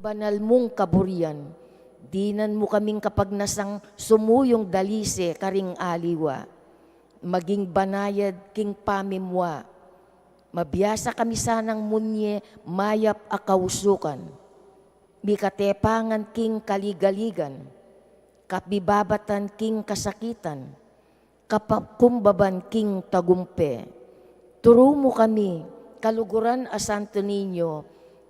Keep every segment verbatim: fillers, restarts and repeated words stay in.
banal mung kaburian. Dinan mu kaming kapagnasang sumuyung dalise karing aliwa, maging banayad king pamimua. Mabiasa kami sanang munye mayap a kausukan, mikatepangan king kaligaligan, kapibabatan king kasakitan, kapakumbaban king tagumpe. Turu mu kami, kaluguran a Santo Niño,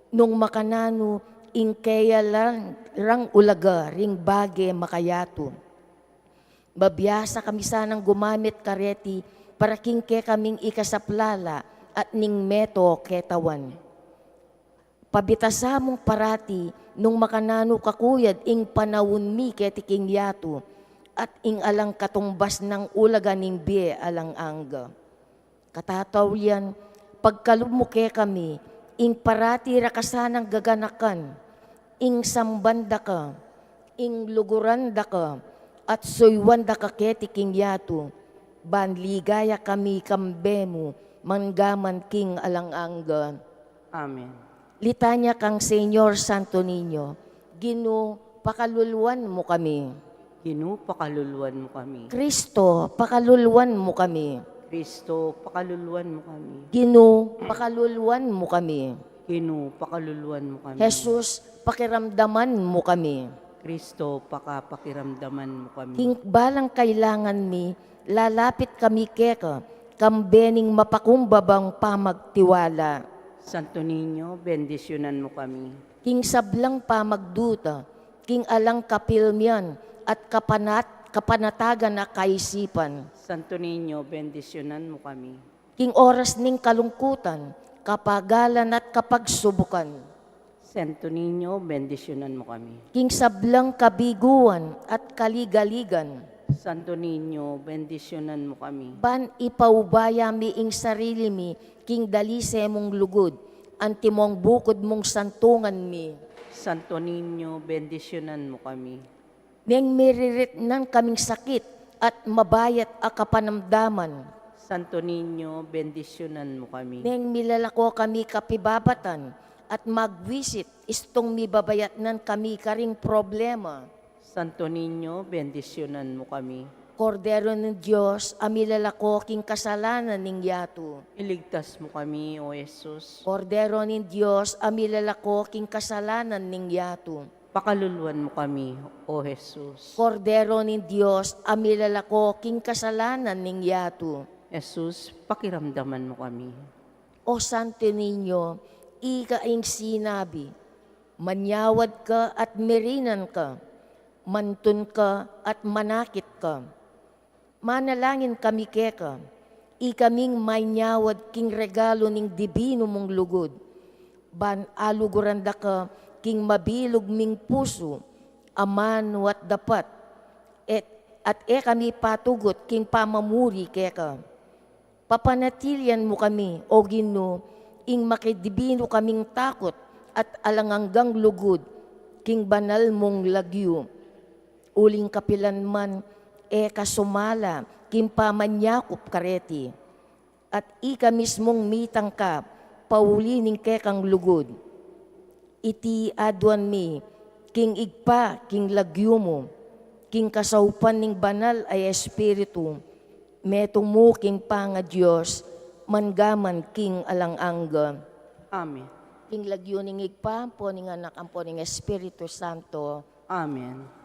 nung makananu ing keya lang rang ulaga ring bage makayatu. Mabiasa kami sanang gumamit kareti para king kekaming ikasaplala at ning meto ketawan. Pabitasa mung parati nung makananu kakuyad ing panaun mi keti king yatu, at ing alang katumbas nang ulaga ning bie alang angga. Katataulian, pagkalub mu kekami, ing parati ra ka sanang gaganakan, ing samban da ka, ing luguran da ka, at suyuan da ka keti king yatu, ban ligaya kami kambe mu, manggaman king alang angga. Amen. Litanya kang Señor Santo Niño. Ginu, pakaluluan mu kami. Ginu, pakaluluan mu kami. Kristo, pakaluluan mu kami. Kristo, pakaluluan mu kami. Ginu, pakaluluan mu kami. Ginu, pakaluluan mu kami. Jesus, pakiramdaman mu kami. Kristo, pakapakiramdaman mu kami. King balang kailangan mi, lalapit kami keka, kambe ning mapakumbabang pamagtiwala. Santo Niño, bendisyunan mu kami. King sablang pamagduta, king alang kapilmian, at kapanat-, kapanatagan a kaisipan. Santo Niño, bendisyunan mu kami. King oras ning kalungkutan, kapagalan at kapagsubukan. Santo Niño, bendisyunan mu kami. King sablang kabiguan at kaligaligan. Santo Niño, bendisyunan mu kami. Ban ipaubaya mi ing sarili mi king dalise mung lugud, antimong bukud mung santungan mi. Santo Niño, bendisyunan mu kami. Neng miriritnan kaming sakit at mabayat a kapanamdaman. Santo Niño, bendisyunan mu kami. Neng milalako kami kapibabatan at magwisit, istung mibabayatnan kami karing problema. Santo Niño, bendisyunan mu kami. Kordero ning Dios, a milalako king kasalanan ning yatu. Iligtas mu kami, O Jesus. Kordero ning Dios, a milalako king kasalanan ning yatu. Pakaluluan mu kami, O Jesus. Kordero ning Dios, a milalako king kasalanan ning yatu. Jesus, pakiramdaman mu kami. O Santo Niño, ika ing sinabi, manyawad ka at mirinan ka, mantun ka at manakit ka. Manalangin kami keka, ikaming manyawad king regalu ning dibinu mung lugud, ban aluguran da ka king mabilug ming pusu, amanu at dapat, et, at e kami patugut king pamamuri keka. Papanatilian mu kami, O Ginu, ing makidibinu kaming takut at alang anggang lugud king banal mung lagyu. Uling kapilan man e ka sumala king pamanyakup kareti, at ika mismung mitangka pauli ning kekang lugud. Iti aduan mi king Ibpa, king lagyu mu, king kasaupan ning Banal a Espiritu, metung mu king pangaDios, manggaman king alang angga. Amen. King lagyu ning Ibpa, ampo ning Anak, ampo ning Espiritu Santo. Amen.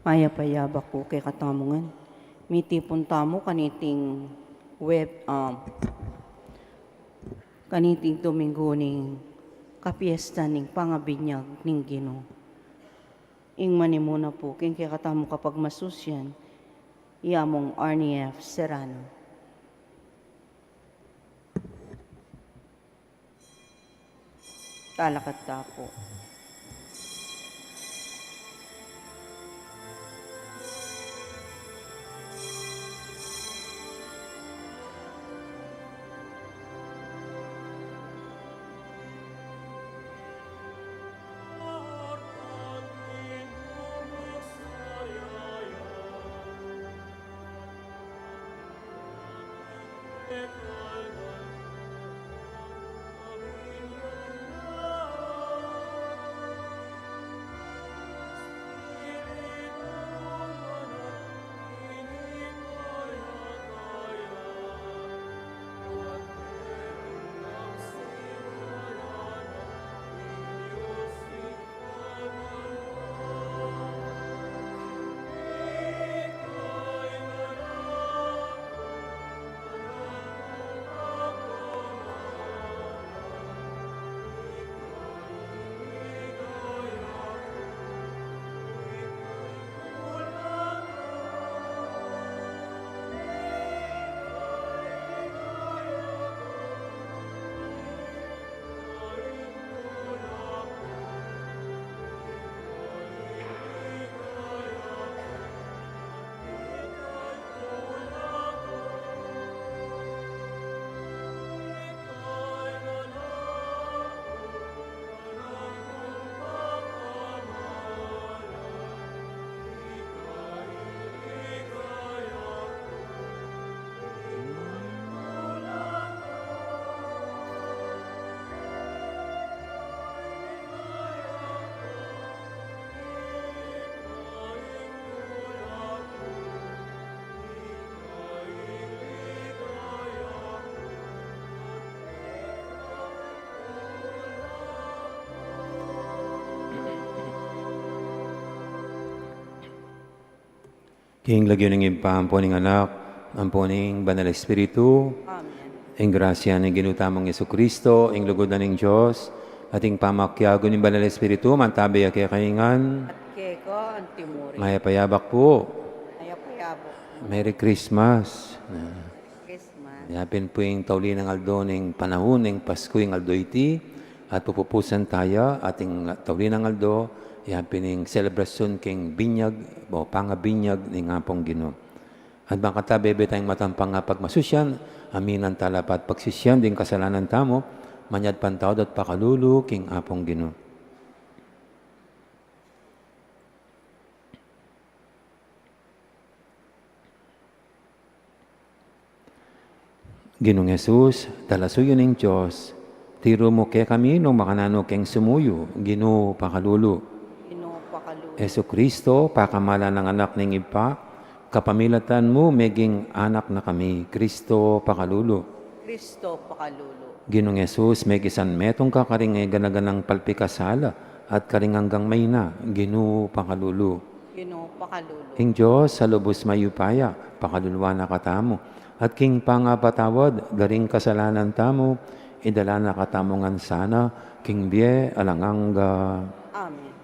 Mayap a yabak pu kekatamu ngan. Mitipun tamu kaniting web, um, kaniting Domingo ning kapiestan ning pangabinyag ning Ginu. Ing manimuna pu king kekatamu kapagmasusyan, i Among Arnie F Serrano. Talakad ta pu. King lagyu ning Ibpa, ampo ning Anak, ampo ning Banal Espiritu. Amen. Ing grasya ning Ginu tamung Jesucristo, ing lugud na ning Dios, at ing pamakiabe ning Banal Espiritu, mantabe ya kekayu ngan. At keka antimurin. Mayap a yabak pu. Mayap a yabak. Merry Christmas. Christmas. Ya pin pu ing tauli nang aldo ning panaun ning Pasku ing aldo iti, at pupusan taya at ing tauli nang aldo, ya pin ing selebrasyun king binyag o pangabinyag ning Apung Ginu. At bang kata bebe tayang matampang a pagmasusyan, aminan tala pa at pagsisian ding kasalanan tamu, manyad pantawad at pakalulu king Apung Ginu. Ginung Jesus, talasuyu ning Dios, tiru mu kekami nung makananu keng sumuyu, Ginu pakalulu. Ginu pakalulu. Jesucristo, pakamalan nang Anak ning Ibpa, kapamilatan mu meging anak na kami, Cristo pakalulu. Cristo pakalulu. Ginung Jesus, mekisan metung ka karing e gana-ganang palpikasala, at karing anggang maina, Ginu pakalulu. Ginu pakalulu. Ing Dios a lubus mayupaya, pakaluluan na katamu. At king pangapatawad da ring kasalanan tamu, idala na katamu ngan sana king bie alang angga. Amen.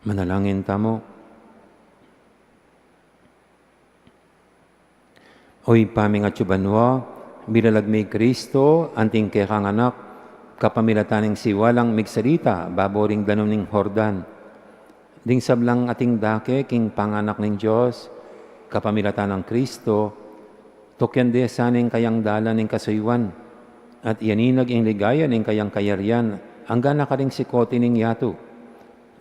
Manalangin tamu. O Ibpa ming atsu banua, binalag mi i Kristo, anting kekang Anak, kapamilatan ning siwalang migsalita babo ring danum ning Jordan. Ding sablang ating dake king panganak ning Dios, kapamilatan nang Kristo, tukian de sana ing kayang dalan ning kasuyuan, at iyaninag ing ligaya ning kayang kayarian, anggang karing sikote ning yatu.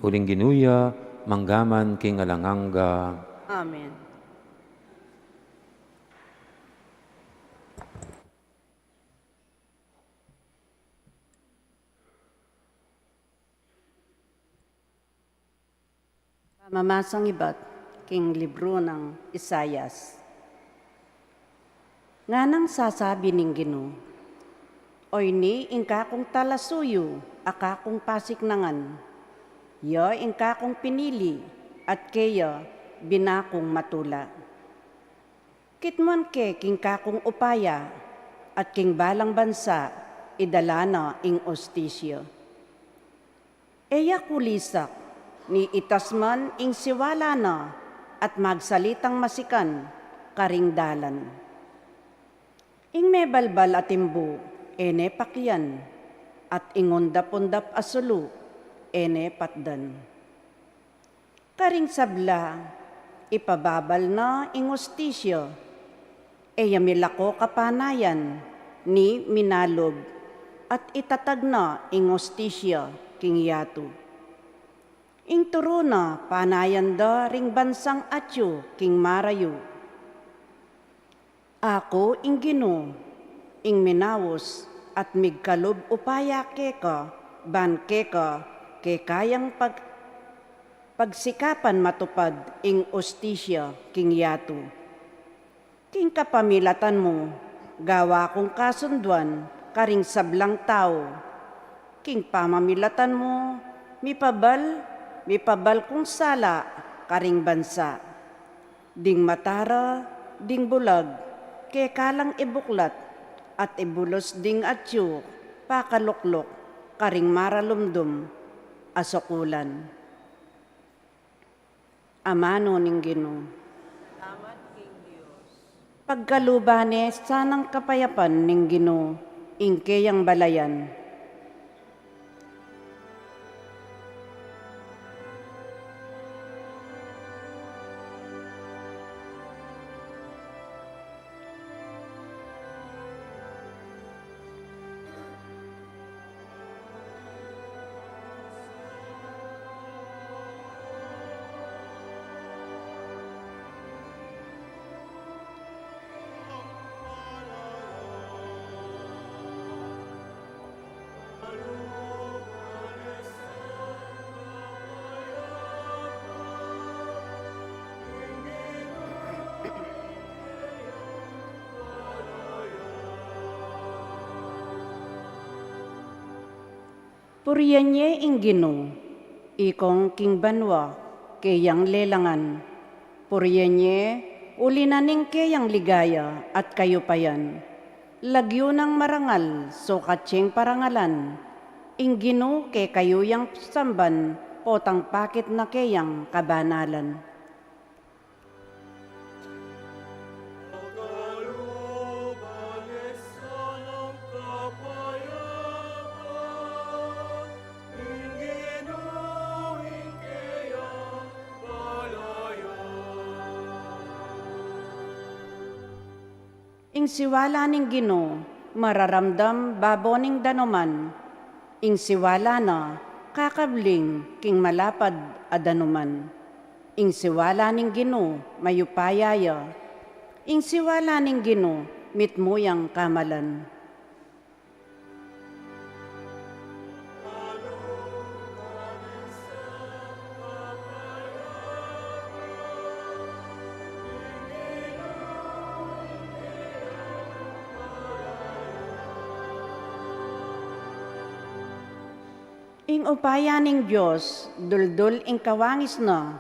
Uling Ginu ya, mangga man king alang angga. Amen. Pamamasang ibat king libru nang Isaias. Nganang sasabi ning Ginu, "Oyni ing kakung talasuyu a kakung pasiknangan, ya ing kakung pinili at keya binakung matula. Kitmuan ke king kakung upaya, at king balang bansa idala na ing ustisya. E ya kulisak, ni itas man ing siwala na, at magsalitang masikan karing dalan. Ing mebalbal a timbu, e ne pakian, at ing undap-undap a sulu, e ne patdan. Karing sabla, ipababal na ing ustisya, e ya milako kapanayan, ni minalub, at itatag na ing ustisya king yatu. Ing turu na panayan da ring bansang atyu king marayu. Aku ing Ginu, ing minaus at migkalub upaya keka, ban keka, kekayang pag-, pagsikapan matupad ing ustisya king yatu. King kapamilatan mu, gawa kung kasunduan karing sablang tau. King pamamilatan mu, mipabal, mipabal kung sala karing bansa. Ding mata ra, ding bulag, Keka lang ibuklat at ibulus ding atyu pakalukluk karing maralumdum a sukulan. Amanu ning Ginu. Pagkaluban ne sanang kapayapan ning Ginu ing keyang balayan. Purian ye ing Ginu, ikong king banua, keyang lelangan. Purian ye, uli na ning keyang ligaya at kayupayan. Lagyu nang marangal, sukat yeng parangalan. Ing Ginu kekayu yang samban, potang pakit na keyang kabanalan. Ing siwala ning Ginu, mararamdam babo ning danuman. Ing siwala na, kakabling king malapad a danuman. Ing siwala ning Ginu, mayupaya ya. Ing siwala ning Ginu, mitmu yang kamalan. Ing upaya ning Dios, duldul ing kawangis na,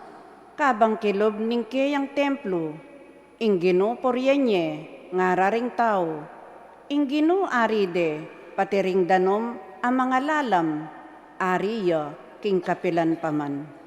kabang kilub ning keyang templu. Ing Ginu purian ye, ngara ring tau. Ing Ginu ari de, pati ring danum a mangalalam, ari ya king kapilan pa man.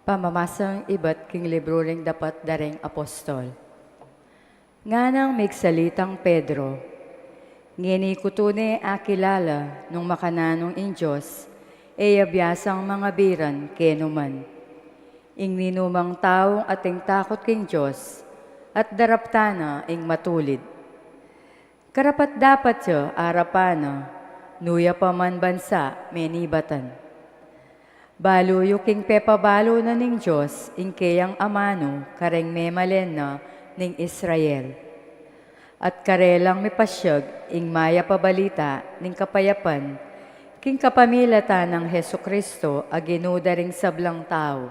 Pamamasang ibat king libru ring dapat da ring apostol. Nganang migsalitang Pedro, ngeni ku tune akilala nung makananu ing Dios, e ya biasang mangabiran kenu man. Ing ninumang taung ating takut king Dios, at daraptan na ing matulid. Karapat-dapat ya arapan na, nu ya pa man bansa menibatan. Balu yu king pepabalu na ning Dios ing keyang amanu kareng memalen na ning Israel. At karelang mipasyag ing mayap a balita ning kapayapan king kapamilatan nang Jesucristo a Ginu da ring sablang tau.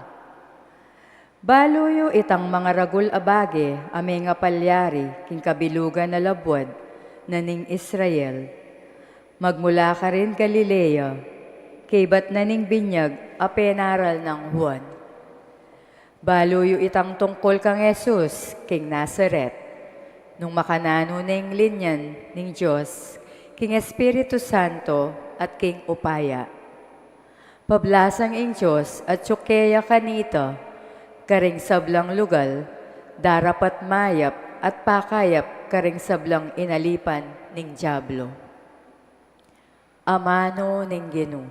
Balu yu itang mangaragul a bage a mengapalyari king kabilugan a labuad na ning Israel, magmula karin Galilea, kaybat na ning binyag a penaral nang Juan. Balu yu itang tungkul kang Jesus king Nazaret, nung makananu neng linyan ning Dios king Espiritu Santo at king upaya. Pablasang ing Dios atyu keya kanita, karing sablang lugal, darapat mayap at pakayap karing sablang inalipan ning Diablo. Amanu ning Ginu.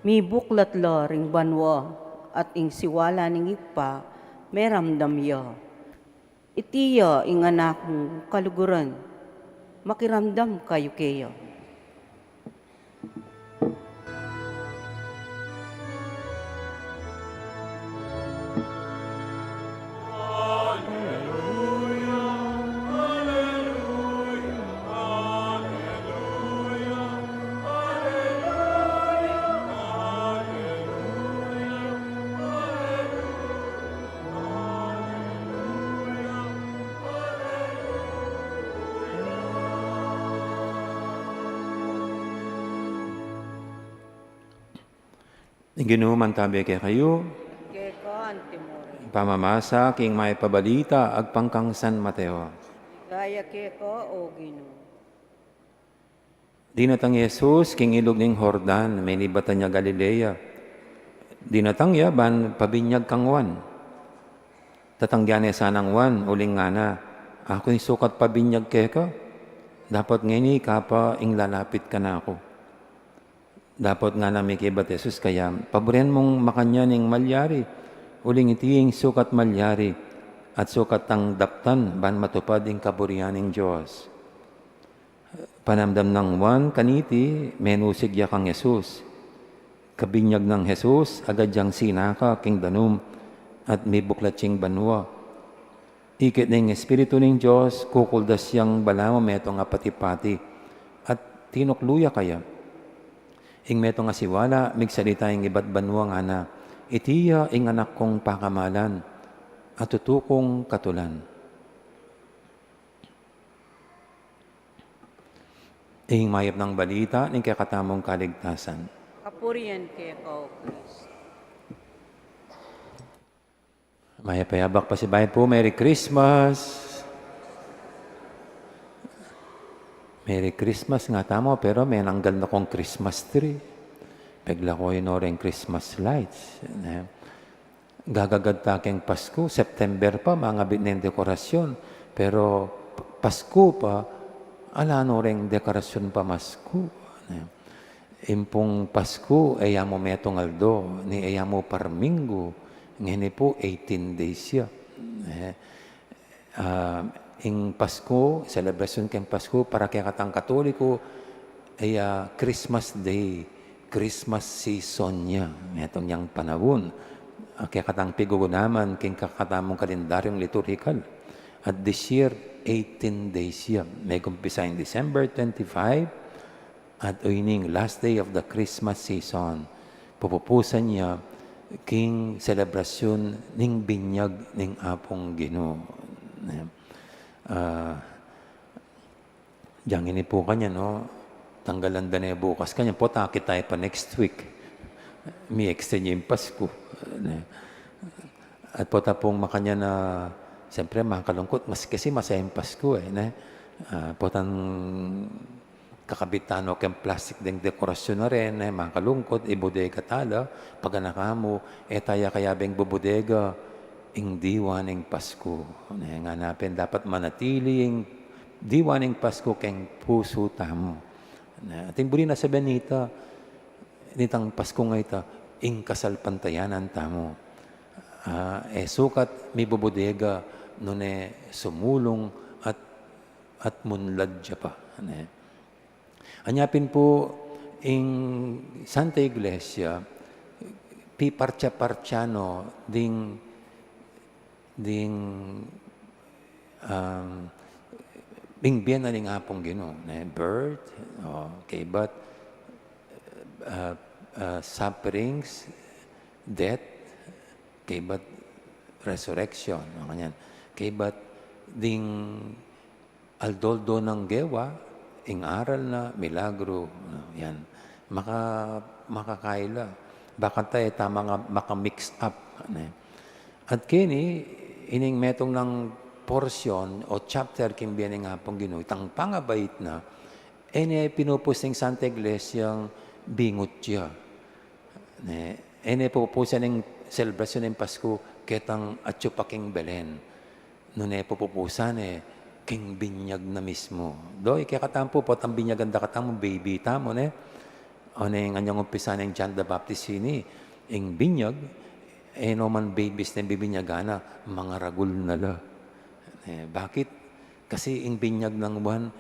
Mibuklat la ring banua, at ing siwala ning Ibpa meramdam ya. Iti ya ing Anak kung kaluguran, makiramdam kayu keya. Ing Ginu mantabi kekayu. Keka antimurin. Pamamasa king mayap a balita agpang kang San Mateo. Ligaya keka, O Ginu. Dinatang i Jesus king ilug ning Jordan, menibatan ya Galilea. Dinatang ya ban pabinyag kang Juan. Tatanggian ne sanang Juan, uling ngana, "Aku ing sukat pabinyag keka, dapot ngeni ika pa ing lalapit kanaku." Dapot ngana, mekibat i Jesus kaya, "Paburian mung makanyan ing malyari, uling iti ing sukat malyari, at sukat tang daptan ban matupad ing kaburian ning Dios." Panamdam nang Juan kaniti, menusig ya kang Jesus. Kabinyag nang Jesus, agad yang sinaka king danum at mibuklat yang banua. Ikit ning Espiritu ning Dios, kukuldas yang balamu metung a pati-pati, at tinuklu ya kaya. Ing metung a siwala, migsalita ing ibat banua ngana, "Iti ya ing Anak kung pakamalan, a tutu kung katulan." Ing mayap nang balita ning kekatamung kaligtasan. Kapurian keka, O Kristo. Mayap a yabak pasibayu pu, Merry Christmas. Merry Christmas nga tamu, pero menanggal na kung Christmas tree. Pegla ko yu no ring Christmas lights, ne? Gagagad ta keng Pasku, September pa, mangabit ne ing dekorasyon. Pero Pasku pa, ala no reng dekorasyon pamasko, ne? Ing pung Pasku, e ya mu metung aldo, ni e ya mu parminggu, ngeni pu eighteen days ya, ne? Ah, ing Pasku, selebrasyon keng Pasku, para kekatang Katoliko, e ya Christmas Day, Christmas season ya, metung yang panaun. Ah, kekatang pigugunaman, keng kekatamung kalendaryung liturhikal. At this year, eighteen days ya. Megumpisa ing December twenty-five, at oyni ing last day of the Christmas season, pupupusan ya king selebrasyon ning binyag ning Apung Ginu. Ne? Ah, diang ini pu kanyan, no? Tanggalan da ne bukas kanyan, pota akit tayu pa next week. Mi-extend ya ing Pasku. Ne? At pota pung makanyan na, siyempre, makalungkut, mas kasi masaya ing Pasku, e, ne? Ah, potang kakabit tano keng plastik deng dekorasyon na rin, e, makalungkut, ibodega ta la, paganaka mu, e ta ya kayabeng bubodega ing diwa ning Pasku. Ne, ngana pin, dapat manatili ing diwa ning Pasku keng pusu tamu. Ne, atin buri na sabian nita, nitang Pasku nga ita, ing kasalpantayanan tamu. Ah, e sukat mibobodega nune sumulung at, at munlad ya pa, ne? Anya pin pu ing Santa Iglesia, pipartya-partya no ding, ding, um, ding bie na ning Apung Ginu, ne? Birth, o, kaybat, uh, uh, sufferings, death, kaybat resurrection, o, kanyan. Kaybat ding aldo-aldo nang gewa, ing aral na, milagru, no, yan. Maka-, makakaila. Bakanta e ta manga-, maka-mix up, ne? At keni, ining metung nang porsyon o chapter king bie ning Apung Ginu, itang pangabait na, e ne pinupus ning Santa Iglesiang bingut ya. Ne, e ne pupusan ing selebrasyon ning Pasku ketang atyu pa king Belen. Nune pupusan ne king binyag na mismu. Do, ing kekatamu pu, potang binyagan da katamu, baby tamu, ne? O, neng anyang umpisa neng John the Baptist ini, ing binyag, e no man babies ne bibinyagan na, mangaragul na la. Eh, bakit? Kasi ing binyag nang Juan,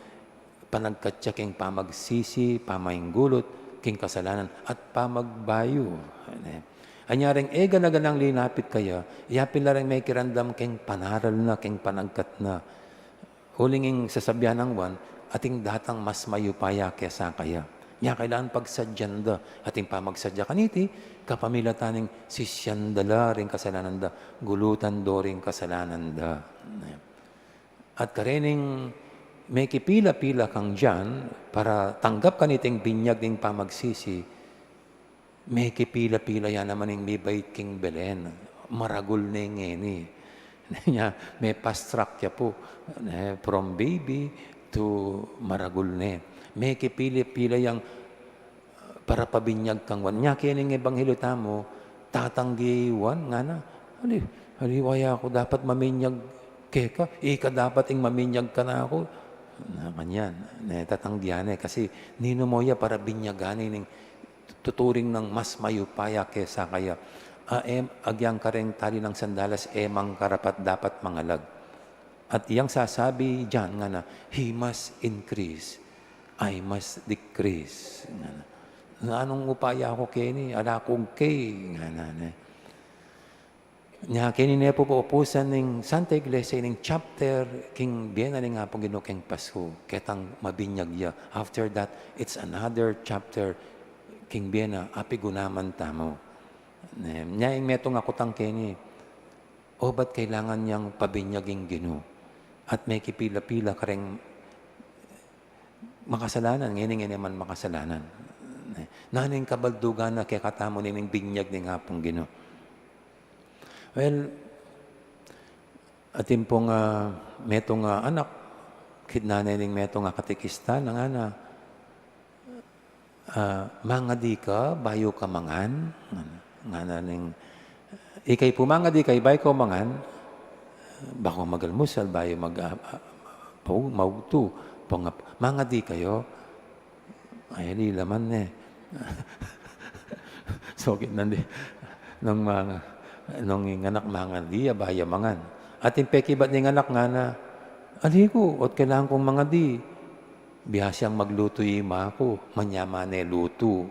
panagkat ya king pamagsisi, pamainggulut king kasalanan, at pamagbayu. Eh, anya reng e gana-ganang linapit kaya, yapin la reng mekiramdam king panaral na, king panagkat na. Uling ing sasabian nang Juan, atin datang mas mayupaya kesa kaya. Nya kailangan pagsadyan da, atin pamagsadya kaniti, kapamilatan ning sisyan da la ring kasalanan da, gulutan do ring kasalanan da. At karening mekipila-pila kang John para tanggap kaniting binyag ning pamagsisi, mekipila-pila ya naman ing mibait king Belen. Maragul ne ngeni. Nya, me-fast track ya pu. Ne, from baby to maragul ne. Mekipila-pila yang para pabinyag kang Juan. Nya kening ebanghelyo tamu, tatanggi Juan, ngana, ali, ali, waya ku dapat maminyag keka, ika dapat ing maminyag kanaku. Na, kanyan, ne, tatanggian ne, kasi ninu mo ya para binyagan ne ning tuturing nang mas mayupaya kesa kaya. A, em, agyang kareng tali nang sandalas, e mang karapat-dapat mangalag. At iyang sasabi diyan, ngana, "He must increase, I must decrease." Ngana. Nanung upaya ku keni, ala kung kay, ngana ne. Nya keni ne pu pupusan ning Santa Iglesia ning chapter king bie na ning Apung Ginu king Pasku, ketang mabinyag ya. After that, it's another chapter king bie na, api gunaman tamu. Ne, nya ing metung a kutang keni, obat kailangan yang pabinyag ing Ginu? At mekipila-pila kareng makasalanan, ngeni, ngeni man makasalanan. Ne, nanu ing kabaldugan na kekatamu nining binyag ning Apung Ginu? Well, atin pung, ah, metung a anak, kidnan ne ning metung a katekista, ngana, ah, "Mangadi ka bayu ka mangan?" Ngana, ngana ning, "Ika pu mangadi ka bayu ka mangan?" Baku magalmusal, bayu mag, ah, ah, pau-, maugtu, pangap-, "Mangadi kayu?" Ay, ali la man ne. So, kidnan ne, nung manga-, nung ing anak mangadi ya bayu mangan. Atin pekibat ning anak, ngana, "Ali ku, ot kailangan kung mangadi? Biasa yang maglutu i ima ku, manyaman ne lutu."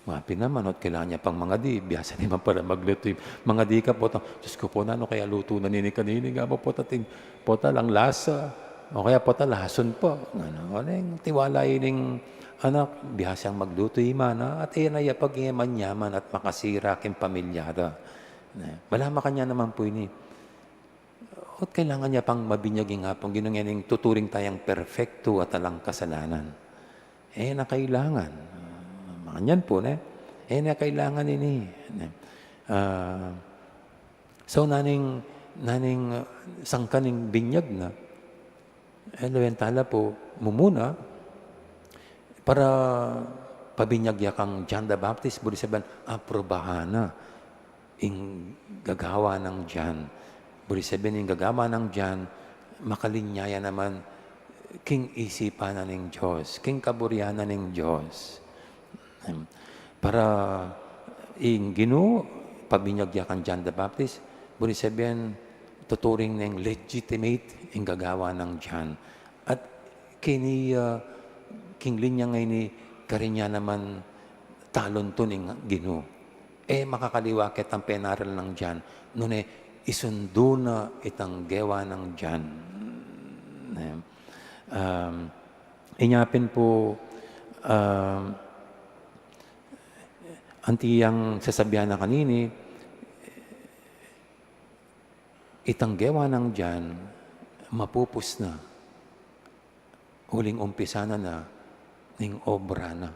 Mapi naman, ot kailangan ya pang mangadi, biasa ne man pala maglutu i-, "Mangadi ka, pota." "Diyos ku po, nanu kaya lutu na nini kanini? Nga po, pota, ting, pota, alang lasa. O kaya, pota, lason pa." Ngana, o, neng tiwala ining anak, biasa yang maglutu i ima na, at e na ya pag-, e manyaman at makasira king pamilya da. Ne, bala makanyan naman pu ini. Ot kailangan ya pang mabinyag ing Apung Ginu ngening tuturing tayang perpektu at alang kasalanan? E na kailangan. Makanyan pu, ne? E na kailangan ini. Ne? Ah, so, naning, naning, ah, sangkan ing binyag na, e, lawen tala pu, mumuna, para pabinyag ya kang John the Baptist, buri sabian, aprubahan na ing gagawan nang John. Buri sabian, ing gagawan nang John, makalinya ya naman king isipan na ning Dios, king kaburian na ning Dios. Em, para ing Ginu, pabinyag ya kang John the Baptist, buri sabian, tuturing neng legitimate ing gagawan nang John. At keni, ah, king linya ngeni, karin ya naman taluntun ing Ginu. E makakaliwa ketang penaral nang John, nune isundu na itang gewa nang John. Em, um, inya pin pu, um, anti yang sasabian na kanini, itang gewa nang John, mapupus na. Uling umpisa na na ning obra na.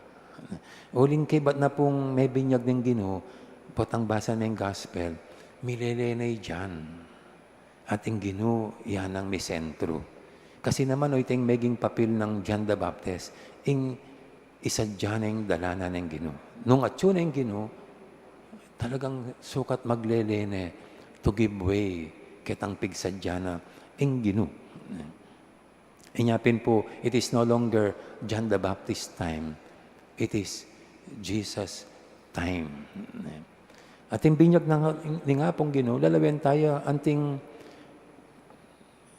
Uling kaybat na pung mebinyag ning Ginu, potang basa neng gospel, milele ne i John. At ing Ginu, ya nang misentru. Kasi naman, o, iting meging papil nang John the Baptist, ing isadya neng dalanan neng Ginu. Nung atyu neng Ginu, talagang sukat maglele ne to give way ketang pigsadya na ing Ginu. Inya pin pu, it is no longer John the Baptist time. It is Jesus' time. Ating binyag na nga, ning Apung Ginu, lalawen taya, anting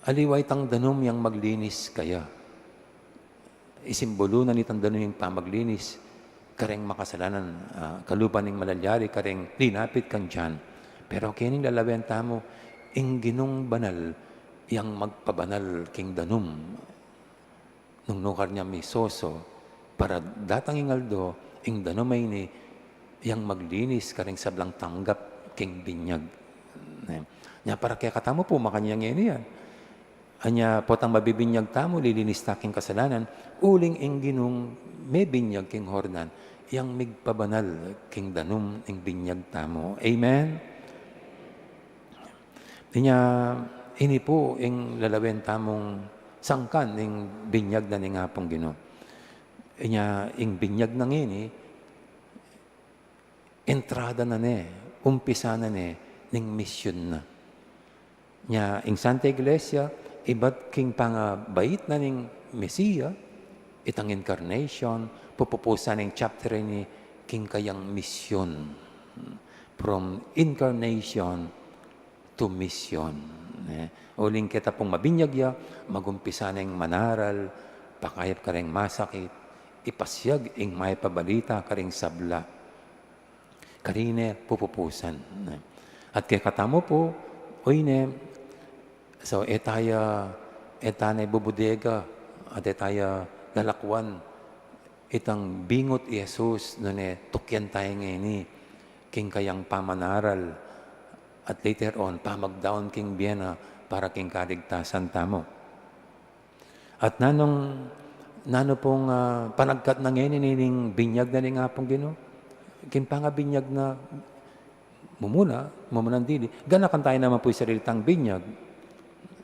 aliwa itang danum yang maglinis kaya. Isimbulu na nitang danum yang pamaglinis kareng makasalanan, ah, kalupa ning malalyari kareng linapit kang John. Pero kening lalawen tamu, ing Ginung banal yang magpabanal king danum. Nung nukar nya misoso, para datang ing aldo, ing danum a ini, yang maglinis kareng sablang tanggap king binyag. Ne? Nya para kekatamu pu, makanyan ngeni yan. Anya potang mabibinyag tamu, lilinis ta king kasalanan, uling ing Ginung mebinyag king Jordan, yang migpabanal king danum ing binyag tamu. Amen? Inya, ini pu ing lalawen tamung sangkan ning binyag na ning Apung Ginu. Inya, ing binyag na ngeni, entrada na ne, umpisa na ne, ning misyun na. Nya, ing Santa Iglesia, ibat king pangabait na ning Mesia, itang incarnation, pupupusan ing chapter ini king kayang misyun. From incarnation to mission. Ne? Uling keta pung mabinyag ya, magumpisa neng manaral, pakayap kareng masakit, ipasyag ing mayap a balita kareng sabla. Karine pupupusan. Ne? At kekatamu pu, uy ne, so, e taya, e tane bubudega, at e taya lalakwan, itang bingut i Jesus, nune tukyan taya ngeni, king kayang pamanaral, at later on, pamagdaun king bie na para king kaligtasan tamu. At nanung, nanu pung, ah, panagkat na ngeni ning binyag na ning Apung Ginu? King pangabinyag na mumuna, mumunang dili, ganakan taya naman pu ing sarili tang binyag.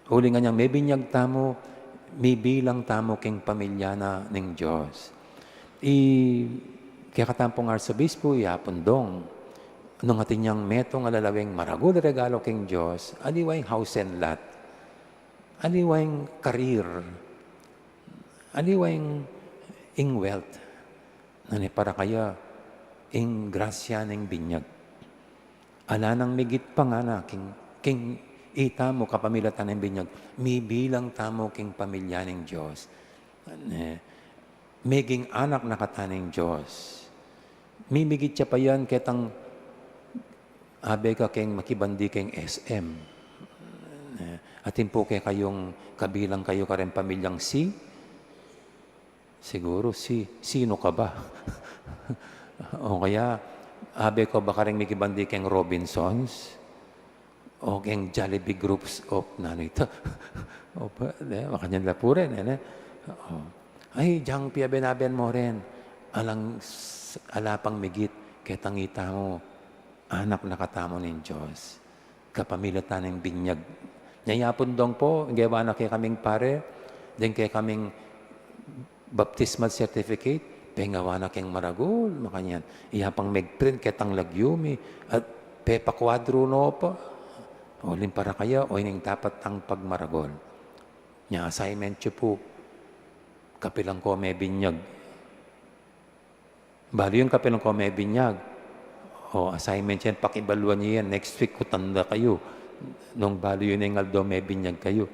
Uling anyang mebinyag tamu, mibilang tamu king pamilya na ning Dios. I, kekatamu pung arsobispu, i Apung Dong, nung atin yang metung a lalaweng maragul a regalo king Dios, aliwa ing house and lot, aliwa ing career, aliwa ing, ing wealth, nune para kaya ing grasya ning binyag. Ala nang migit pa ngana, king, king itamu kapamilatan ning binyag, mibilang tamu king pamilya ning Dios. Ne, meging anak na kata ning Dios. Mimigit ya pa yan ketang abe ka keng makibandi keng S M. Ne, atin pu kekayung kabilang kayu kareng pamilyang C? Siguru si, sino ka ba? O kaya, abe ka ba kareng mikibandi keng Robinsons? O keng Jollibee Groups of, nanu ita? O ba, ne, makanyan la pu rin, e, ne? O. Ay, dyang piabe-aben mu rin. Alang s-, ala pang migit, ketang itamu, anak na katamu ning Dios. Kapamilatan ning binyag. Nya i Apung Dong pu, gewa na kekaming pare, deng kekaming baptismal certificate, pengawa na keng maragul, makanyan. Iya pang megprint ketang lagyu mi, at pepakwadru no pa. Uling para kaya, o ining dapat tang pagmaragul. Nya assignment yu pu, kapilan ko mebinyag. Balu yung kapilan ko mebinyag. O, assignment yan, pakibaluan ye yan. Next week, kutan da kayu. Nung balu yu neng aldo mebinyag kayu.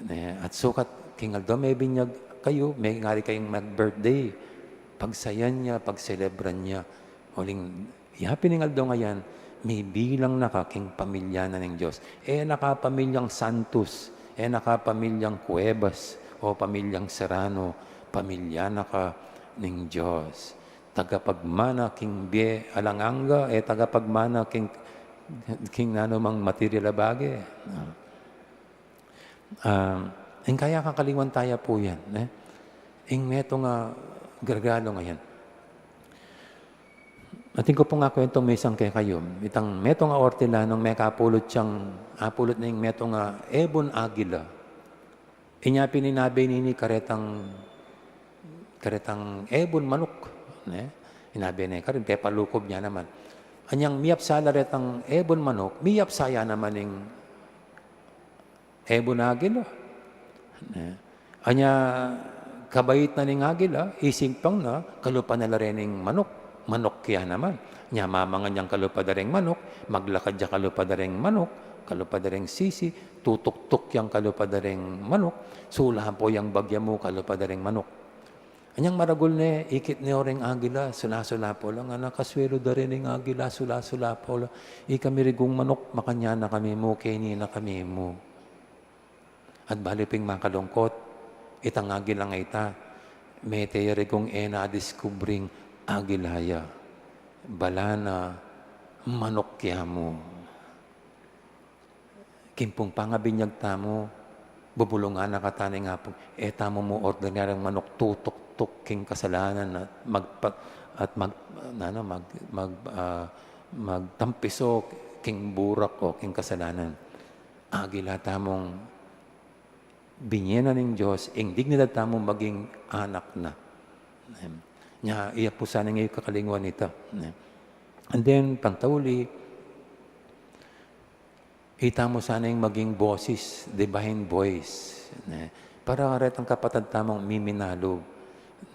Ne, at sukat, king aldo mebinyag kayu, mengari kayung mag-birthday. Pagsayan ya, pagselebran ya. Uling, yapin ing aldo ngayan, mibilang na ka king pamilya na ning Dios. E na ka pamilyang Santos, e na ka pamilyang Cuevas, o pamilyang Serrano, pamilya na ka ning Dios. Tagapagmana king bie alang angga, e tagapagmana king, king nanumang material a bage. Ah, ing kaya kakaliwan taya pu yan, ne? Ing metung a regalo ngayan. Atin ku pung akwentung misang kekayu, itang metung a ortilanung mekapulut yang, apulut na ing metung a ebon agila. Inya pin inabe nini karetang, karetang ebon manuk, ne? Inabe ne karin, pepalukob ne naman. Anyang miyapsa la retang ebon manuk, miyapsa ya naman ing ebon agila. Ne? Anya, Kabait na ning agila, isimpang na, kalupad na la reng manuk. Manuk ya naman. Nya mamangan yang kalupad da reng manuk, maglakad ya kalupad da reng manuk, kalupad da reng sisi, tutuktuk yang kalupad da reng manuk, sulapo yang bagya mu, kalupad da reng manuk. Anyang maragul ne, ikit ne o reng agila, sulasulapo la, ngana, kasuelu da reng agila, sulasulapo la. Ikami regung manuk, makanyan na kami mu, keni na kami mu. At balu pin makalungkut, itang agilang ita, mete ya regung e na diskubring agila ya. Bala na manuk ya mu. King pung pangabinyag tamu, bubulungan na kata ning Apung, e tamu mu ordinaryung manuk tutuktuk king kasalanan at magpa-, at mag-, ano, mag-, mag-, ah, magtampiso king burak o king kasalanan. Agila tamung binie na ning Dios ing dignidad tamu maging anak na. Nya, iya pu sana ing e yu kakalingwan ita. And then, pantauli, itamu sana ing maging boses, divine voice. Ne? Para retang kapatad tamung miminalub.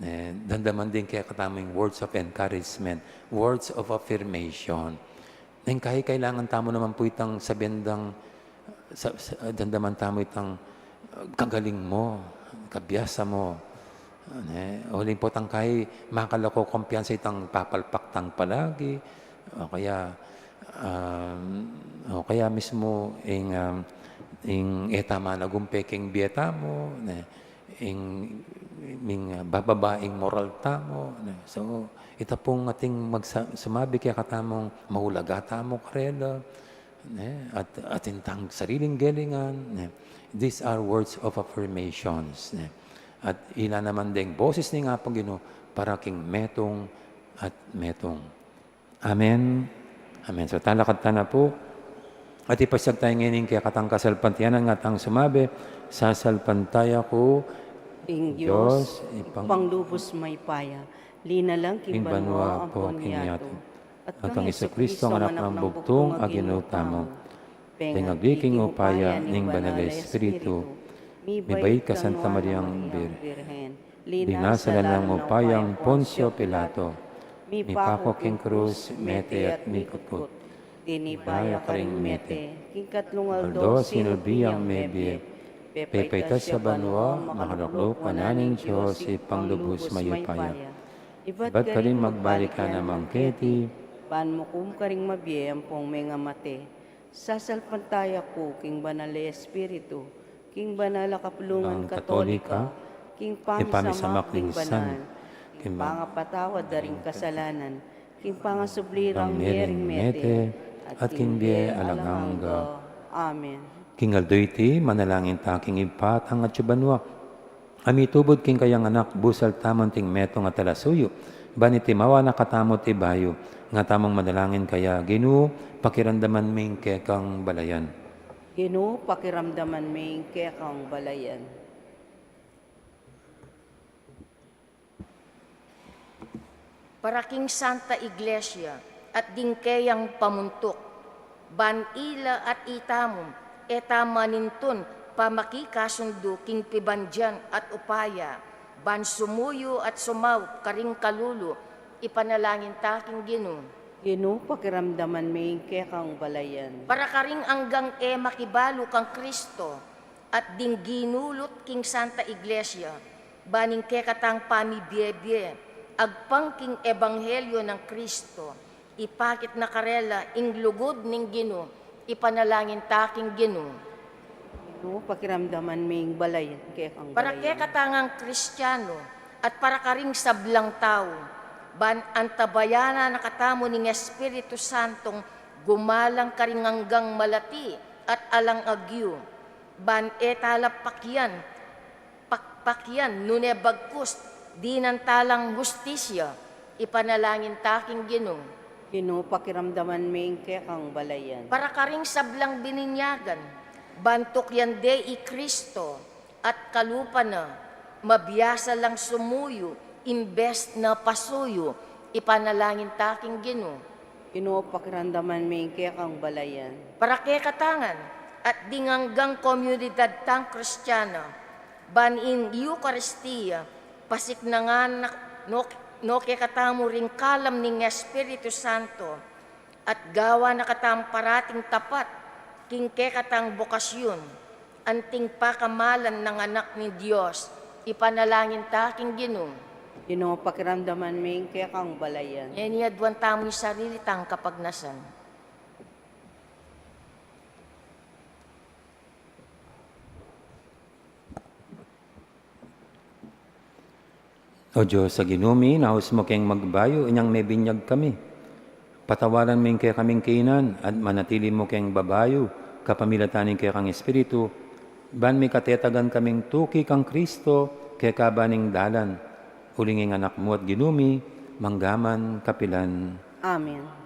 Ne? Damdaman ding kekatamung words of encouragement, words of affirmation. Neng kai-, kailangan tamu naman pu itang sabian dang, sa, sa, damdaman tamu itang, uh, kagaling mu, kabiasa mu. Ne? Uling potang kai, makalaku kumpiyansa itang papalpak tang palagi, o kaya, um, o kaya mismu ing, um, ing e ta managumpe king bie tamu, ne? Ing, ing, uh, bababa ing moral tamu, ne? So, ita pung ating magsa-, sumabi kekatamung maulaga tamu karela, ne? At, at itang sariling gelingan, ne? These are words of affirmations, ne? At ila naman deng boses ning Apung Ginu para king metung at metung. Amen. Amen. So, talakad ta na pu. At ipasyag taya ngeni ing kekatang kasalpantayanan, ngatang sumabi, sasalpantaya ku ing Dios, Dios, Ibpang, Ibpang lubus mayupaya, linalang king banua ampon king yatu, at kang Jesucristo, anak nang bugtung a Ginu tamu. Pengagli king upaya ning Banal a Espiritu, mibait kang Nuan a Mariang Birhen, linasa la ning upayang Poncio Pilato, mipaku king krus, mete at mikutkut. Tinibay ya karing mete, king katlung aldo sinulbi yang mebie, pepaitas ya banua, makalukluk wanan ning Dios Ibpang lubus mayupaya. Ibat karin magbalik ya naman keti, ban mukum karing mabie ampong mengamate. Sasalpantaya ku king Banal a Espiritu, king banal a kapulungan Katolika, king pamisamak ning banal, king pangapatawad da ring kasalanan, king pangasubli rang mie ring mete, at king bie alang angga. Amen. King aldo iti, manalangin ta king Ibpa tang atsu banua, a mitubud king kayang Anak, busal tamu anting metung a talasuyu, ban itimawa na katamu at ibayu, nga tamung manalangin kaya, Ginu, pakiramdaman mi ing kekang balayan. Ginu, pakiramdaman mi ing kekang balayan. Para king Santa Iglesia at ding keyang pamuntuk, ban ila at itamu, e ta manintun pamakikasundu king pibandian at upaya, ban sumuyu at sumaup karing kalulu, ipanalangin ta king Ginu. Ginu, pakiramdaman mi ing kekang balayan. Para karing anggang e makibalu kang Kristo, at ding ginulut king Santa Iglesia, ban ing kekatang pamibiebie, agpang king ebanghelyo nang Kristo, ipakit na karela ing lugud ning Ginu, ipanalangin ta king Ginu. Ginu, pakiramdaman mi ing balayan, kekang balayan. Para kekatang Kristiano, at para karing sablang tau, ban antabayanan na katamu ning Espiritu Santong gumalang karing anggang malati at alang agyu, ban e tala pakian, pakpakian, nune bagkus, dinan talang hustisya, ipanalangin ta king Ginu. Ginu, pakiramdaman mi ing kekang balayan. Para karing sablang bininyagan, ban tukyan de i Kristo, at kalupa na, mabiasa lang sumuyu, imbes na pasuyu, ipanalangin ta king Ginu. Ginu, pakiramdaman mi ing kekang balayan. Para kekatangan, at ding anggang komunidad tang Kristiana, ban ing Eukaristia, Pasiknangan na, no, no kekatamu ring kalam ning Espiritu Santo, at gawan na katamu parating tapat king kekatang bokasyun, anting pakamalan nang Anak ning Dios, ipanalangin ta king Ginu. Ginu, pakiramdaman me ing kekang balayan. Ngeni aduan tamu ing sarili tang kapagnasan. O Dios a Ginu mi, inaus mu keng magbayu inyang mebinyag kami. Patawaran mu ing kekaming kainan, at manatili mu keng babayu kapamilatan ning kekang Espiritu, ban mikatetagan kaming tuki kang Kristo kekaba ning dalan. Uling ing Anak mu at Ginu mi, mangga man kapilan. Amen.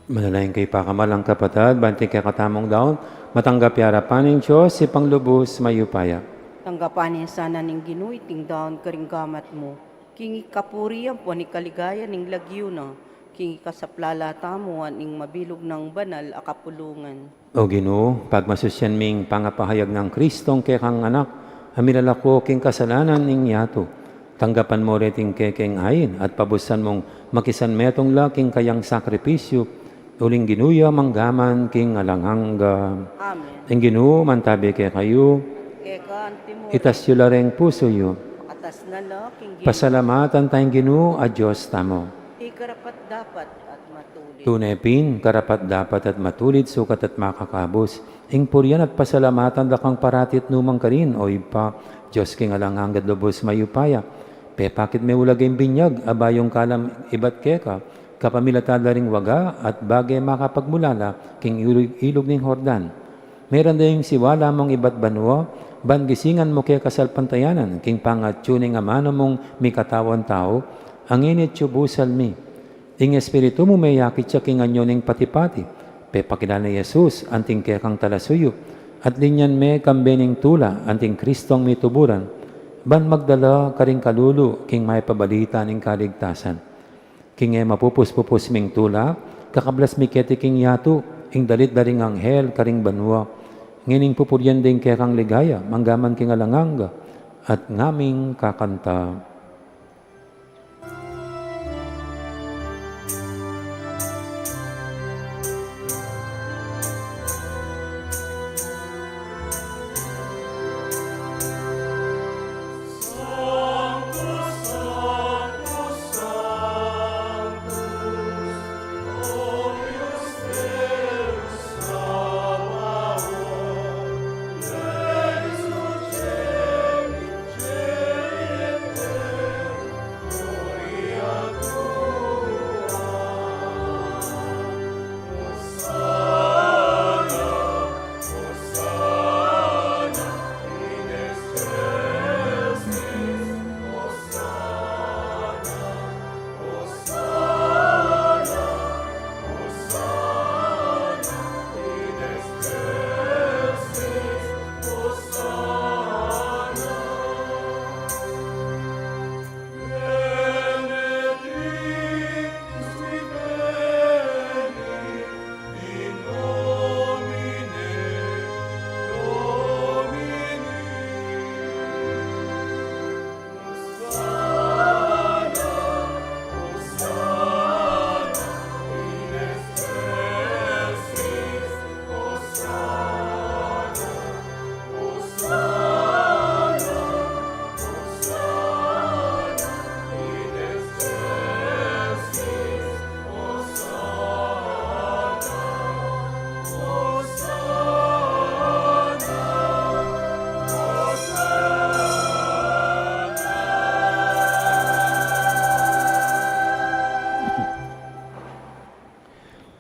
Manalangin kayu, pakamalan kung kapatad, ban iting kekatamung daun matanggap ya arapan ning Dios, Ibpang lubus mayupaya. Tanggapan na sana ning Ginu iting daun karing gamat mu, king ikapuri ampon ikaligaya ning lagyu na, king ikasaplala tamu at ning mabilug nang banal a kapulungan. O Ginu, pagmasusyan ming pangapahayag nang Kristong kekang Anak, a milalako king kasalanan ning yatu, tanggapan mu reting kekeng ain at pabusan mung makisanmetung la king kayang sakripisyu, uling Ginu ya mangga man king alang angga. Amen. Ing Ginu mantabi kekayu. Keka antimu rin. Itas yu la ring pusu yu. Atas na la king Ginu. Pasalamatan taya ing Ginu a Dios tamu. Di karapat-dapat at matulid. Tune pin, karapat-dapat at matulid, sukat at makakabus ing purian at pasalamatan da kang parati at nukarin man, o Ibpa, Dios king alang angga at lubus mayupaya. Pepakit me ulaga ing binyag a bayung kalam ibat keka, Kapamilatan da ring waga at bage makapagmulala king ilug, ilug ning Jordan. Meran da ing siwala mung ibat banua, ban gisingan mu ke kasalpantayanan king pangatyu ning amanu mung mikatawan tau, a ngeni atyu busal mi. Ing Espiritu mu meyakit ya king anyu ning pati-pati, pepakilala i Jesus anting kekang talasuyu, at linyan me kambe ning tula anting Kristong mituburan, ban magdala karing kalulu king mapabalita ning kaligtasan. King e mapupus-pupus ming tula, kakablas mi keti king yatu, ing dalit da ring anghel karing banua. Ngening pupurian da ing kekang ligaya, manggaman king alang angga, at ngaming kakanta.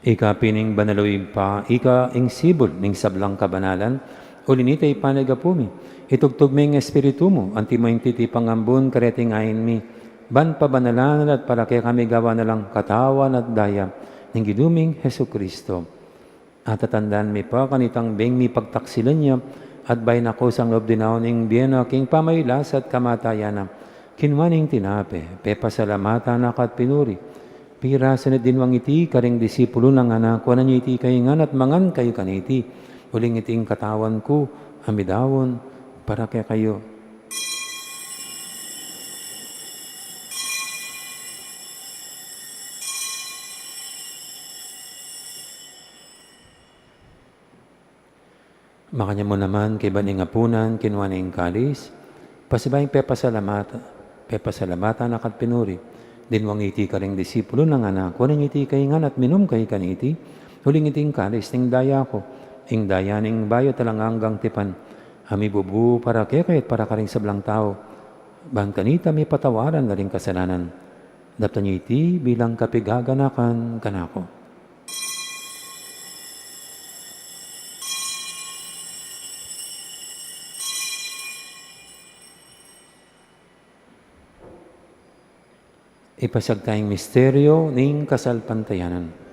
Ika pin ing banal a Ibpa, ika ing sibul ning sablang kabanalan, uli nita ipanyawad mi, itubud me ing Espiritu mu, antimo ing titipang ambun kareting ain mi, ban pabanalan na la at para kekami gawan na lang katawan at daya ning Ginu ming Jesucristo. At tatandan mi pa kanitang beng mipagtaksilan ya, at bayu na kusang lub dinaun ing bie na king pamagkasakit at kamatayan na, kinua ne ing tinape, pepasalamatan na ka at pinuri, pirasu ne at dinwang iti karing disipulu na, ngana, kuanan ye iti kayu ngan at mangan kayu kaniti, uling iti ing katawan ku a midaun para kekayu. Makanyan mu naman, kaybat ning apunan, kinua ne ing kalis, pasibayu pepasalamat, pepasalamatan na ka at pinuri, dinwang iti karing disipulu na, ngana, kuanan ye iti kayu ngan at minum kayu kaniti, uling iti ing kalis ning daya ku, ing daya ning bayu at alang anggang tipan, a mibubu para kekayu at para karing sablang tau, ban kanita mipatawaran la ring kasalanan. Daptan ye iti bilang kapaganakan kanaku. Ipasiag taya ing misteryu ning kasalpantayanan.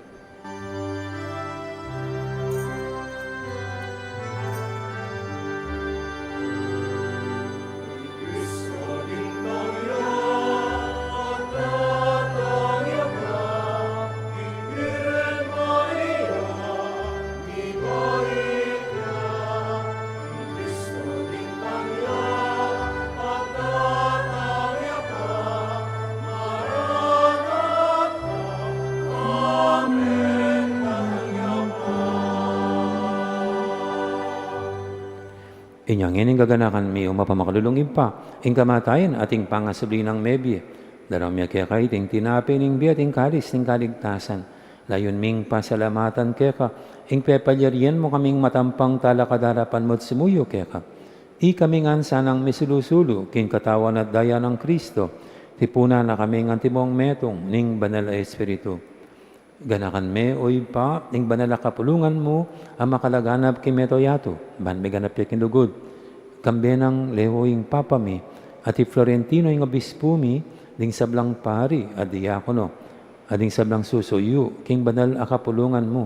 Inya ngeni ing gaganakan mi, O mapamakalulung Ibpa, ing kamatayan at ing pangasubli nang mebie. Daraun mi keka iting tinape ning bie at ing kalis ning kaligtasan. Layun ming pasalamatan keka ing pepalyarian mu kaming matampang talakad king arapan mu at sumuyu keka. Ikami ngan sanang misulu-sulu king katawan at daya nang Kristo, tipunan na kaming antimong metung ning Banal a Espiritu. Ganakan me, o Ibpa, ing banal a kapulungan mu a makalaganap king mabilug a yatu, ban miganap ya king lugud. Kambe nang Leo ing Papa mi, at i Florentino ing Obispu mi, ding sablang pari at diakono, at ding sablang susuyu king banal a kapulungan mu.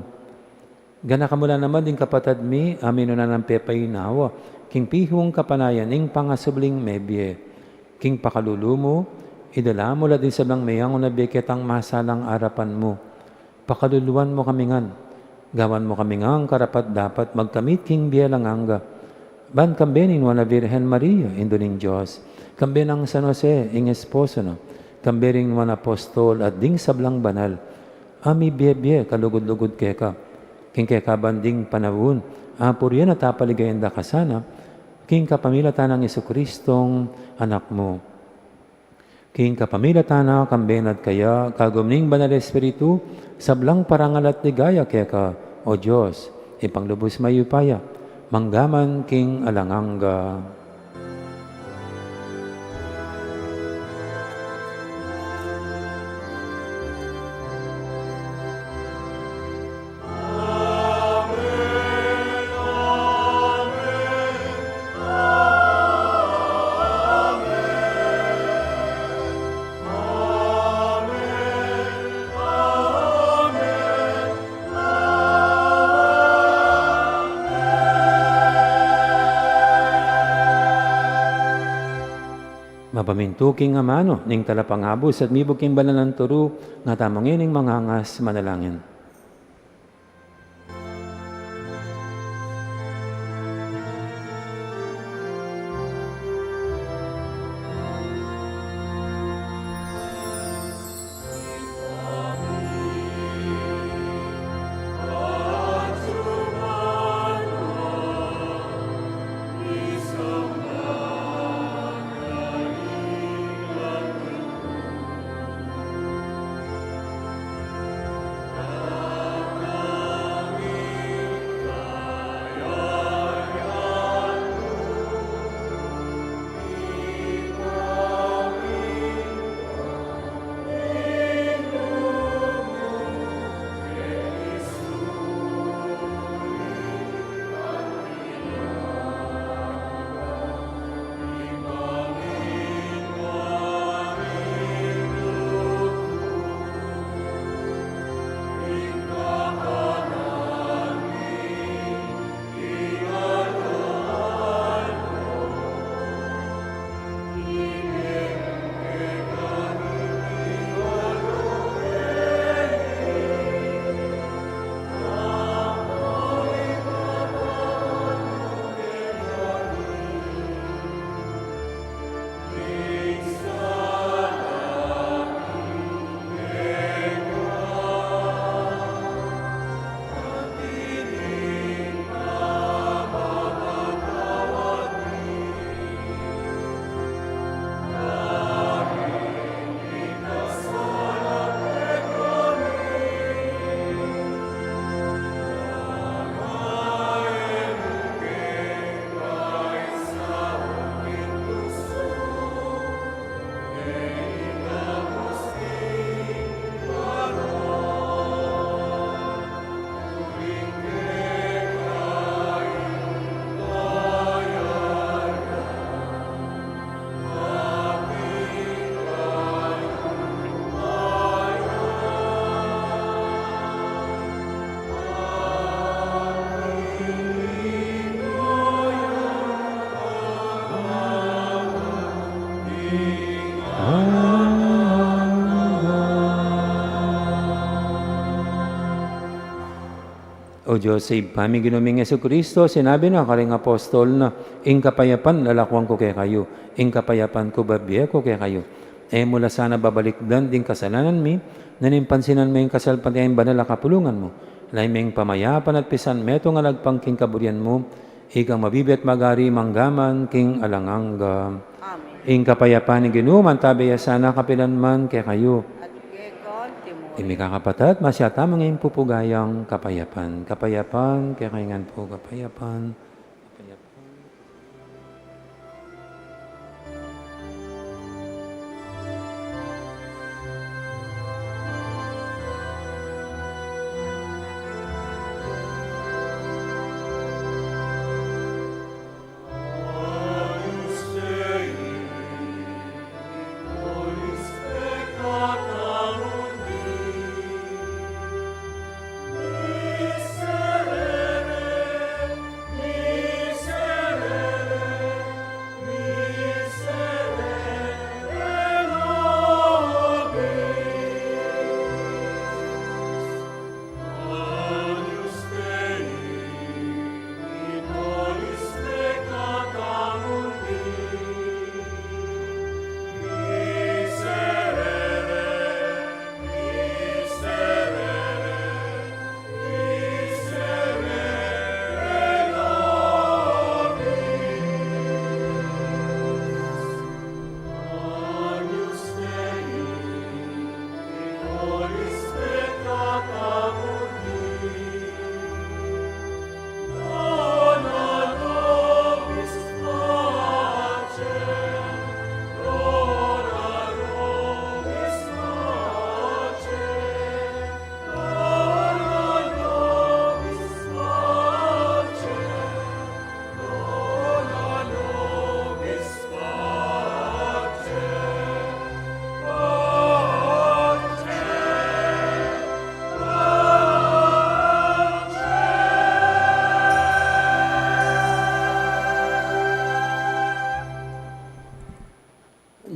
Ganakan mu la naman ding kapatad mi a minuna nang pepainawa king pihung kapanayan ning pangasubling mebie. King pakalulu mu, idala mu la ding sablang meyangu na bie ketang masalang arapan mu. Pakaluluan mu kami ngan. Gawan mu kami ngan karapat-dapat magkamit king bie alang angga. Ban kambe ning Nuan a Virgen Maria, Indu ning Dios, kambe nang San Jose, ing esposo na, kambe ring nuan a apostol at ding sablang banal a mibiebie kalugud-lugud keka, king kekabang panaun, apurian at apaligayan da ka sana, king kapamilatan nang Jesucristong Anak mu. King kapamilatan na, kambe na at kaya, kagum ning Banal Espiritu, sablang parangal at ligaya keka, o Dios, Ibpang lubus mayupaya, mangga man king alang angga. Mapamintu king amanu ning Talapangabus at mibug king banal nang turu, ngatamu ngening mangangas manalangin. O Dios, Ibpa mi, Ginu ming Jesucristo, sinabi na karing apostol na, "Ing kapayapan lalakwan ku kekayu, ing kapayapan ku babie ku kekayu." E mu la sana babalikdan ding kasalanan mi, nune pansinan me ing kasalpantayanan ning banal a kapulungan mu. Lawen me ing pamayapan at pisan metung a lagpang king kaburian mu, ikang mabibie at magari mangga man king alang angga. Amen. Ing kapayapan ning Ginu mantabe ya sana kapilan man kekayu. At keka antimurin. Ing mikakapatad, masyata mung ing pupugayang kapayapan. Kapayapan, kekayu ngan pu, kapayapan. Kapayapan.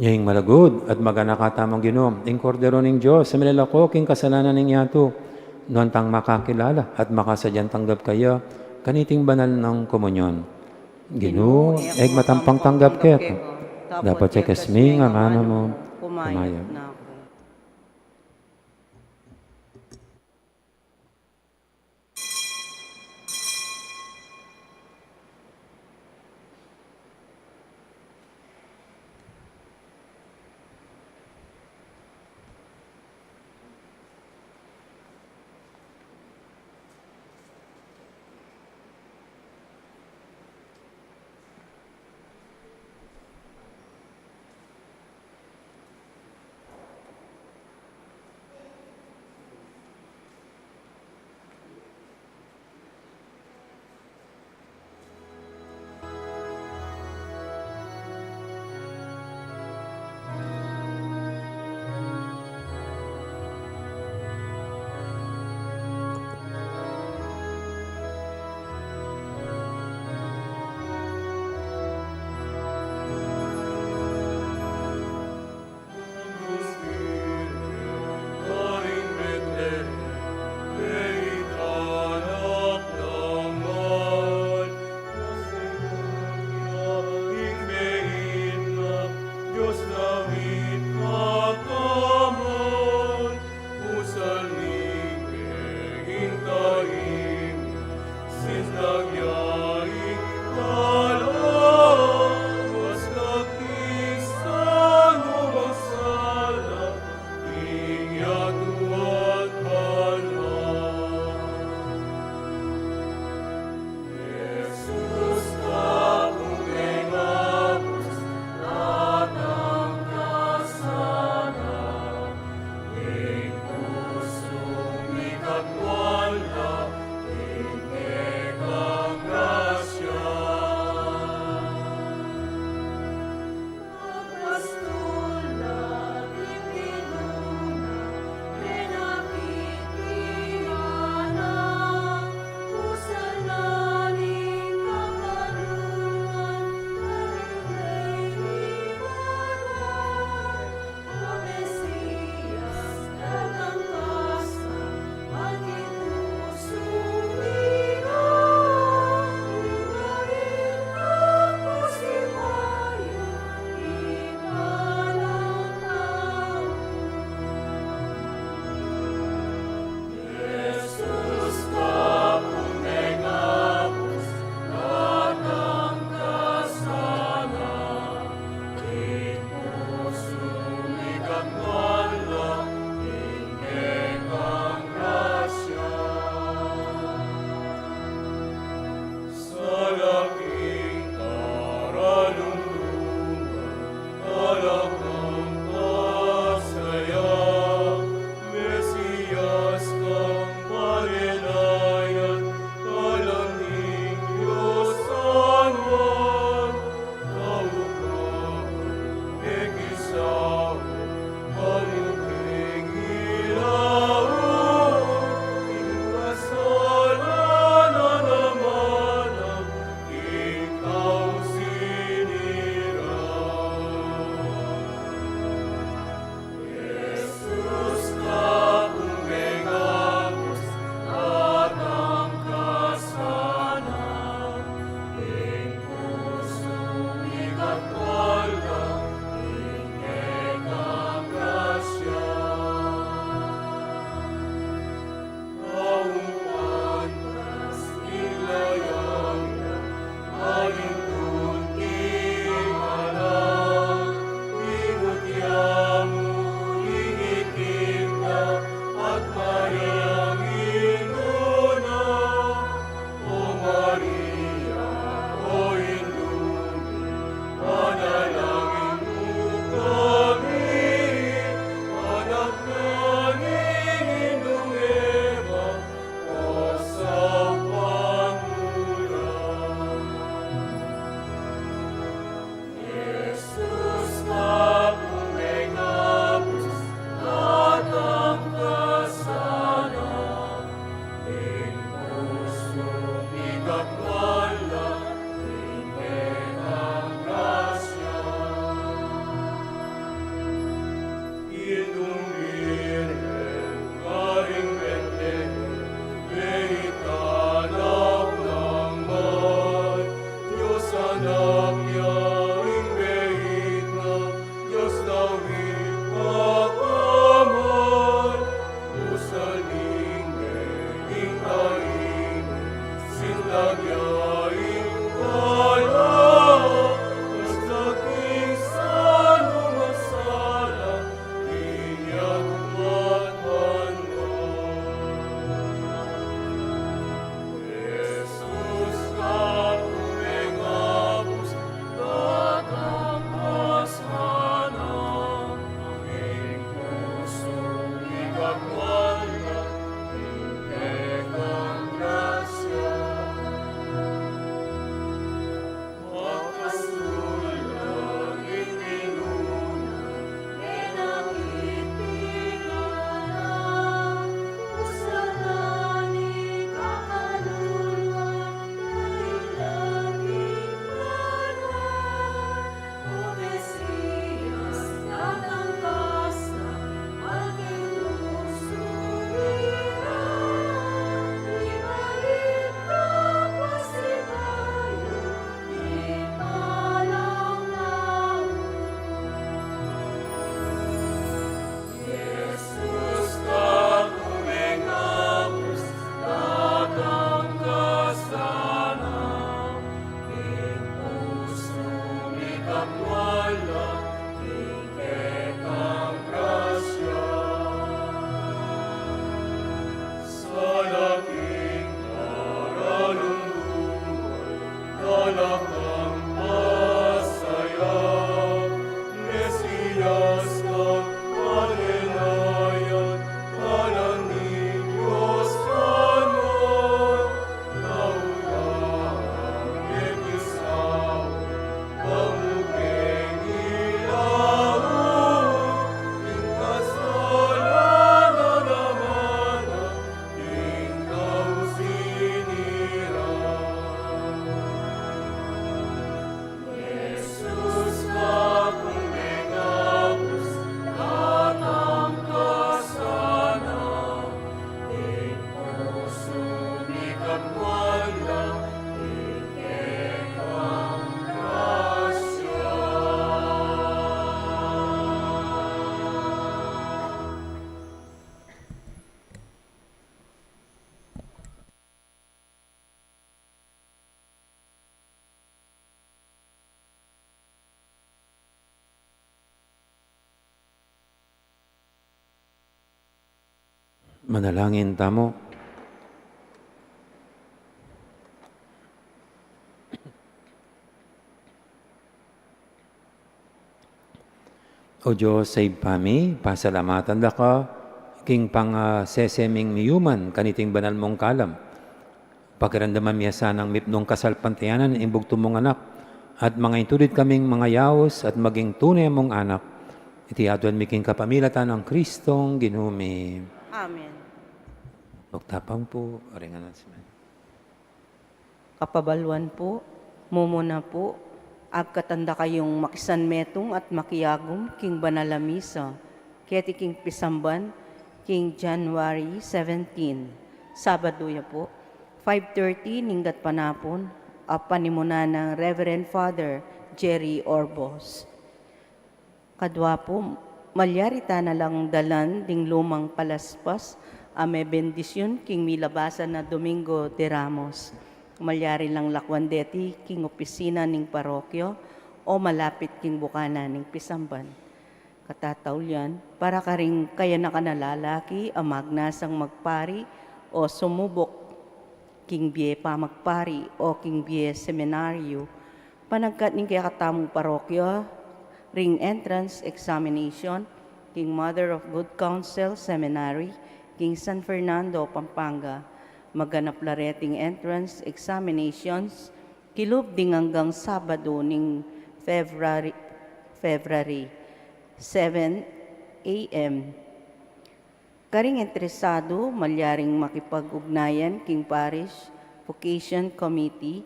Ing malugud at maganaka tamung Ginu, ing Kordero ning Dios, a milalako king kasalanan ning yatu, nuan tang makakilala at makasadyang tanggap kaya, kaniting banal nang komunyon. Ginu, e ku matampang tanggap keka, dapot ikasmi ing amanu mu, kumayap na ku. Manalangin tamu. O Dios a Ibpa mi, pasalamatan da ka king pangasese ming miyuman kaniting banal mung kalam. Pakiramdaman mi ya sanang mipnung kasalpantayanan ing bugtung mung Anak, at mangaintulid kaming mangayaus at maging tune mung anak. Iti aduan mi king kapamilatan nang Kristong Ginu mi. Amen. Magtapang pu, aring announcement. Kapabaluan pu, mumuna pu, agkatan da kayung makisanmetung at makiagum king banal a misa keti king pisamban king January seventeen, Sabadu ya pu, five thirty ning gatpanapun, a panimunan nang Reverend Father Jerry Orbos. Kadua pu, malyari ta na lang dalan ding lumang palaspas a mebendisyun king milabasan a Domingo de Ramos. Malyari lang lakwan deti king opisina ning parokya o malapit king bukana ning pisamban. Katataulian, para karing kayanakan a lalaki a magnasang magpari o sumubuk king bie pamagpari o king bie seminaryo, panagkat ning kekatamung parokya, ring entrance examination king Mother of Good Counsel Seminary king San Fernando, Pampanga. Maganap la reting entrance examinations kilub ding anggang Sabadu ning February, February, seven A M. Karing interesadu, malyaring makipag-ugnayan king Parish Vocation Committee,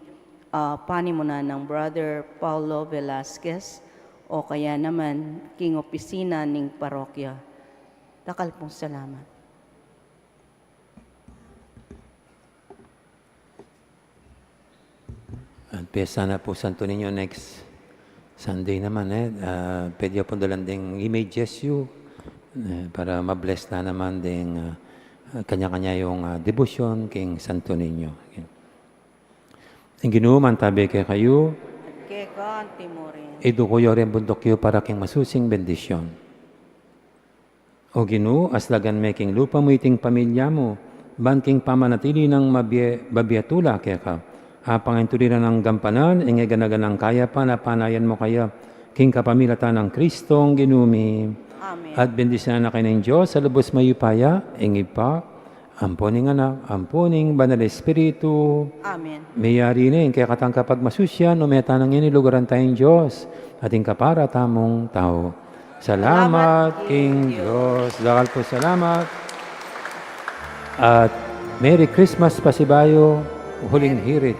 a panimunan nang Brother Paulo Velasquez, o kaya naman king opisina ning parokya. Dakal pung salamat. At Pesta na pu Santo Niño next Sunday naman, eh. Ah, pwede pung dalan ding images yu, eh, para ma-bless na naman ding, ah, kanya-kanya yung, ah, debosyon king Santo Niño. Ing Ginu mantabi kekayu. Keka anti mu rin. Iduku yu ring bunduk yu para king masusing bendisyon. O Ginu, aslagan me king lupa mu iting pamilya mu, ban king pamanatili nang mabie, babie tula keka. Apang ing tuliran nang gampanan, ing e gana-ganang kayapan, apanayan mu kaya, king kapamilatan nang Kristong Ginu mi. Amen. At bendisyonan na kayu ning Dios a lubos mayupaya, ing Ibpa, ampo ning Anak, ampo ning Banal Espiritu. Amen. Meyari ne ing kekatang kapagmasusyan, ume tana ngeni lugaran taya ning Dios, at ing kapara tamung tau. Salamat king Dios. Dakal pung salamat. At Merry Christmas pasibayu, huling hirit.